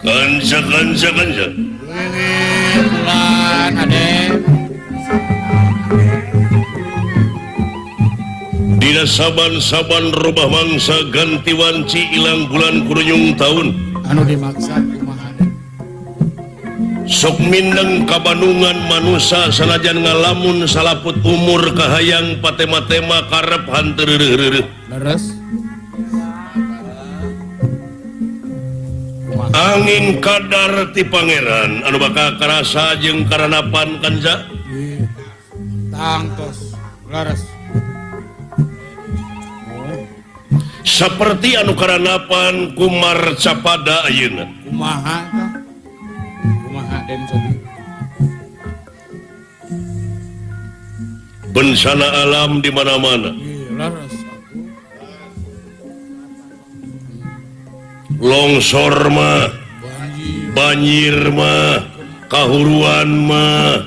Kanca kanca kanca. Bulan Aden. Dina saban-saban robah mangsa ganti wanci ilang bulan kurunyung tahun. Anu dimaksa kumaha Den? Sok mindeng kabanungan manusa sanajan ngalamun salaput umur kahayang patema-tema karep hanteu reureuh. Leres. Angin kadar ti pangeran anu bakal karasa jeung karanapan kanca. Tangtos leres. Seperti anu karanapan kumar capada ayeuna. Kumaha tah? Kumaha Den Sobi? Bencana alam di mana-mana. Leres. Longsor mah, banjir mah, kahuruan mah,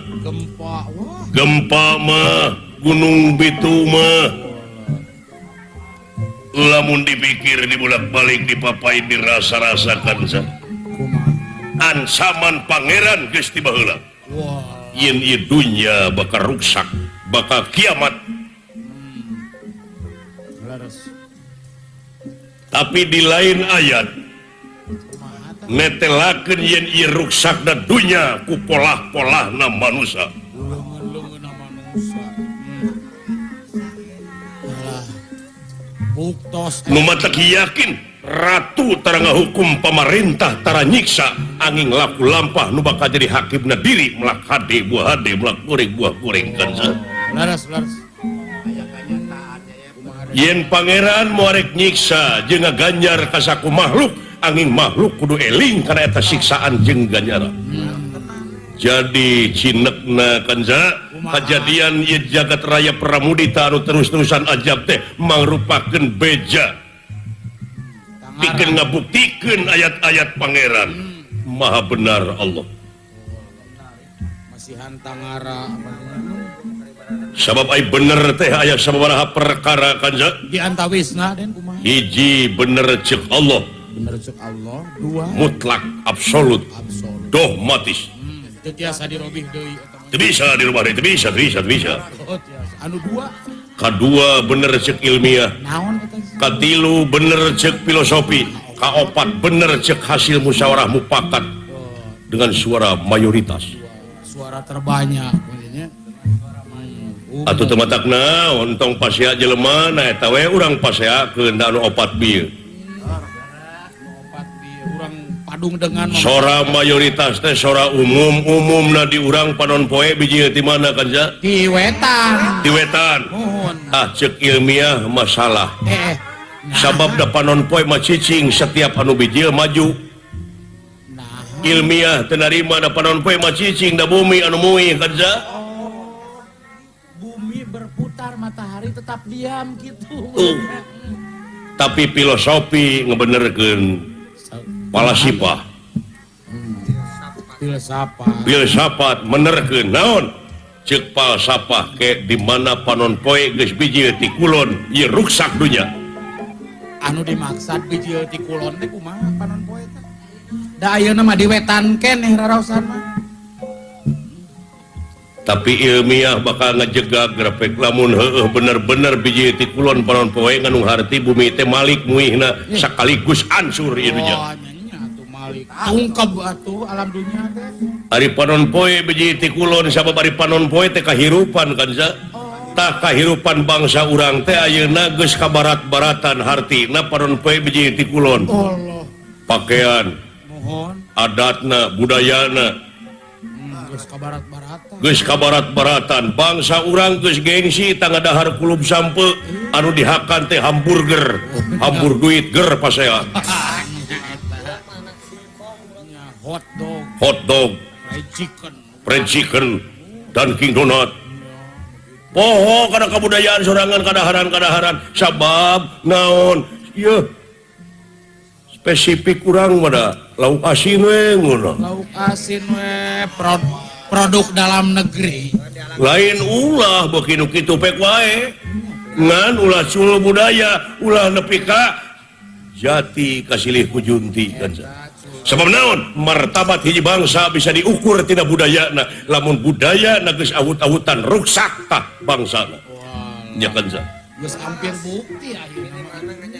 gempa mah, gunung bitu mah. Lamun dipikir dibulak-balik dipapai dirasa-rasakan sa. Ancaman pangeran geus ti baheula. Yen ieu dunya bakal ruksak, bakal kiamat. Tapi di lain ayat netelakeun yen ieu ruksakna dunya ku polah-polahna manusa. Nu matak yakin ratu tara ngahukum pamarentah tara nyiksa angin laku lampah nu bakal jadi hakimna diri melak hade buah hade melak goreng buah goreng kan sa. Leres leres. Yen pangeran moarek nyiksa jeung ngaganjar ka saku makhluk angin makhluk kudu eling kana eta siksaan jeung ganjaran. Jadi cinekna kanza kejadian ieu jagat raya Pramudita anu terus-terusan ajab teh mangrupakeun beja pikeun ngabuktikeun ayat-ayat pangeran maha benar Allah. Masihan tangara sabab ai bener teh aya sababaraha perkara kanza di antawisna Den kumaha? Hiji bener ceuk Allah, bener ceuk Allah, dua mutlak absolut, dogmatis. Teu tiasa dirobih deui eta mah. Teu bisa dirubah deui, teu bisa, teu bisa, teu bisa. Oh, tiasa. Anu dua? Kadua bener ceuk ilmiah. Naon eta? Katilu bener ceuk filosofi. Kaopat bener ceuk hasil musyawarah mufakat dengan suara mayoritas. Suara terbanyak maksudnya. Atuh teu matak naon tong pasea jelema na eta we urang paseakeun da anu opat bieu. Urang padung dengan sora mayoritas teh sora umum, umumna di urang panon poe biji ti mana kanca? Di wetan. Di wetan. Mohon. Ah ceuk ilmiah masalah. Nah. Sabab da panon poe mah cicing setiap anu bijil maju. Nah. Ilmiah teu narima da panon poe mah cicing da bumi anu muih kanca. Oh. Bumi berputar matahari tetap diam gitu. Tapi filosofi ngebenerkeun falasifah. Filsafat. Filsafat menerkeun naon? Ceuk falsafah ke di mana panon poe geus bijil ti kulon ieu ruksak dunya. Anu dimaksad bijil ti kulon teh kumaha panon poe teh? Da ayeuna mah di wetan keneh raraosan mah. Tapi ilmiah bakal ngejegak grafik lamun heueuh bener-bener biji ti kulon panon poe nganu harti bumi teh malik muihna sekaligus ansur ieu dunya. Oh, nya atuh malik. Tungkeb atuh alam dunya teh. Ari panon poe biji ti kulon sabab ari panon poe teh kahirupan kan sa. Tah kahirupan bangsa urang teh ayeuna geus ka barat-baratan hartina panon poe biji ti kulon. Allah. Pakaian, mohon, adatna, budayana. Geus ka barat-baratan. Geus ka barat-baratan bangsa urang geus gengsi tangga dahar kulub sampe anu dihakan teh hamburger, hambur duit ger pasea. Hot dog, hot dog, fried chicken, fried chicken, Dunkin Donut. Poho kana kabudayaan sorangan kadaharan-kadaharan sabab naon ieu spesifik urang mah da lauk asin we ngono. Lauk asin we produk dalam negeri. Lain ulah beuki nu kitu pek wae. Ngan ulah cul budaya, ulah nepi ka Jati kasilih ku junti kanca. Sebab naon? Martabat hiji bangsa bisa diukur tina budayana. Lamun budaya geus awut-awutan, ruksak tah bangsana. Nya kanca. Geus hampir bukti ayeuna mah.